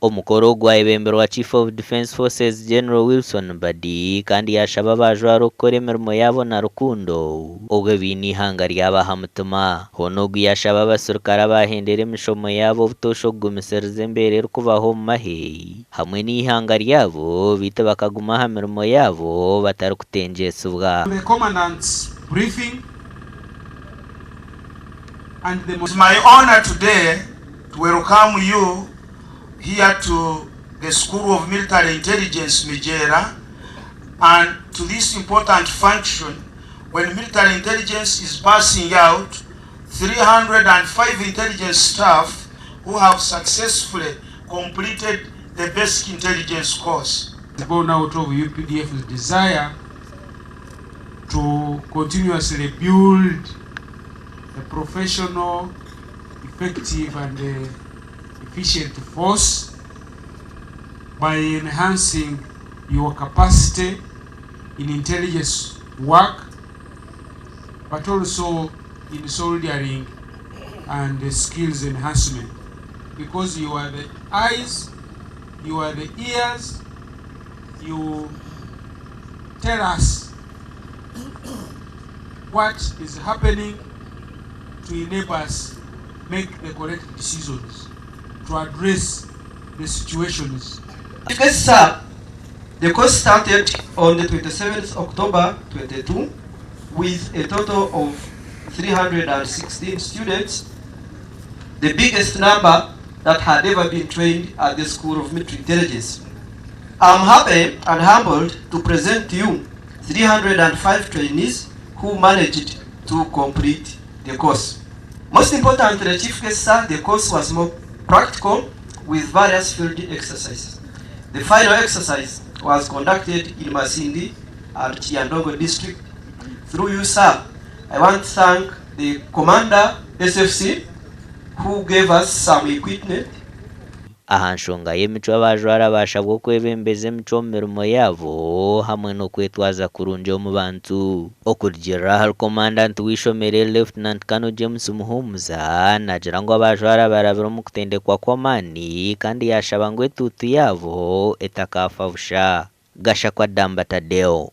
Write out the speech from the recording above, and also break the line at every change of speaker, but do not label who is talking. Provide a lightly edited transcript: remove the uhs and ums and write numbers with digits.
Omukoro ogu gwayebemberwa Chief of Defence Forces General Wilson Mbadi kandi yashaba abajwara okukora emirimo yaabo na rukundo obwo baine eihanga ryabo aha mutima. Hoona ogu yashaba abasirikare abahendera emishomo yaabo obutoosha okugumisiriza embeera erikubaho omu mahe hamwe n'eihanga ryabo beitu bakaguma aha mirimo yaabo batarikutengyetsibwa.
The commandant's briefing and the.
It's my honor today to welcome you here to the School of Military Intelligence Migyera and to this important function when military intelligence is passing out 305 intelligence staff who have successfully completed the basic intelligence course.
Born out of UPDF's desire to continuously build a professional, effective and efficient force by enhancing your capacity in intelligence work, but also in soldiering and skills enhancement, because you are the eyes, you are the ears, you tell us what is happening to enable us make the correct decisions to address the situations.
Yes, sir. The course started on the 27th October 22 with a total of 316 students, the biggest number that had ever been trained at the School of Military Intelligence. I'm happy and humbled to present to you 305 trainees who managed to complete the course. Most importantly, Chief Guest Sir, the course was more practical with various field exercises. The final exercise was conducted in Masindi and Kiryandongo district. Through you, sir, I want to thank the commander, SFC, who gave us some equipment.
Aha nshonga y'emicwe abajwara bashabwa okwebembeza emicwe omu mirimo yaabo hamwe n'okwetwaza kurungi omu bantu. Okurugiirira ahari Komandanti w'eishomero eri Lieutenant Colonel James Muhumuza naagira ngu abajwara barabire omu kutendekwa kw'amaani kandi yaashaba ngu etuutu yaabo etakaafa busha. Gashakwa Damba Tadeo.